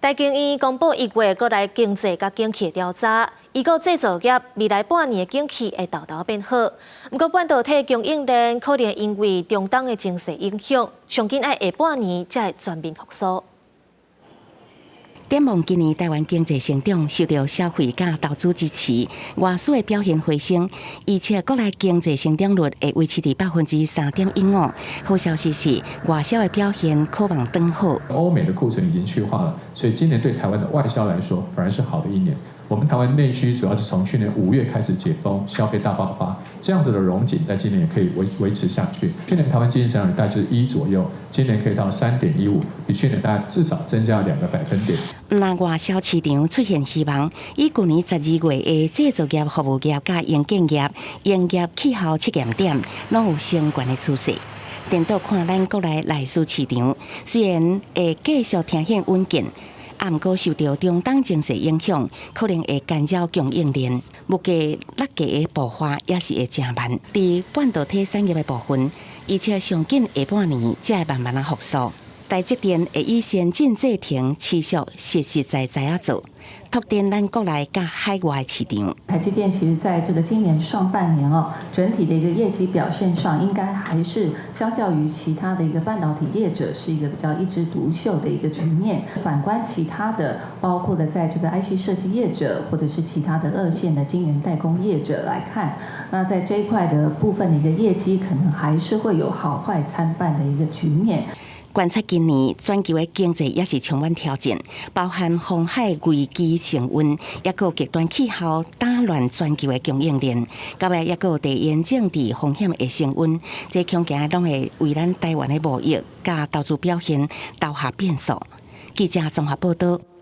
台經院公布1月國內經濟佮景氣調查，預估製造業未來半年的景氣會沓沓變好。毋過半導體供應鏈可能因為中東的情勢影響，上緊愛下半年才會全面復甦。展望今年台灣經濟成長受著消費佮投資支持，外銷的表現回升，預測國內經濟成長率會維持佇3.15%。好消息是外銷的表現可望轉好。歐美的庫存已經去化了，所以今年對台灣的外銷來說，反而是好的一年。我們台灣內需主要是從去年5月開始解封，消費大爆發，這樣子的榮景在今年也可以維持下去。去年台灣經濟成長率大概就是1左右，今年可以到3.15，比去年大概至少增加了2個百分點。若外銷市場出現希望，以舊年12月的製造業、服務業佮營建業營業氣候測驗點，攏有升懸的趨勢。顛倒看咱國內內需市場，雖然會繼續呈現穩健。啊，毋過受著中東情勢影響，可能會干擾供應鏈。物價落價的步伐也是會誠慢。佇半導體產業的部分，預測上緊下半年才會慢慢仔復甦。台積電會以先進製程持續實實在在仔做，拓展咱國內佮海外市場。台積電其實在這個今年上半年哦，整體的一個業績表現上，應該還是相較於其他的一個半導體業者，是一個比較一枝獨秀的一個局面。反觀其他的，包括的在這個 IC 設計業者，或者是其他的二線的晶圓代工業者來看，那在這一塊的部分的一個業績，可能還是會有好壞參半的一個局面。觀察今年全球的經濟也是充滿挑戰，包含紅海危機升溫，抑閣極端氣候打亂全球的供應鏈，到尾抑閣地緣政治風險會升溫，這恐驚攏會為咱台灣的貿易佮投資表現投下變數。記者綜合報導。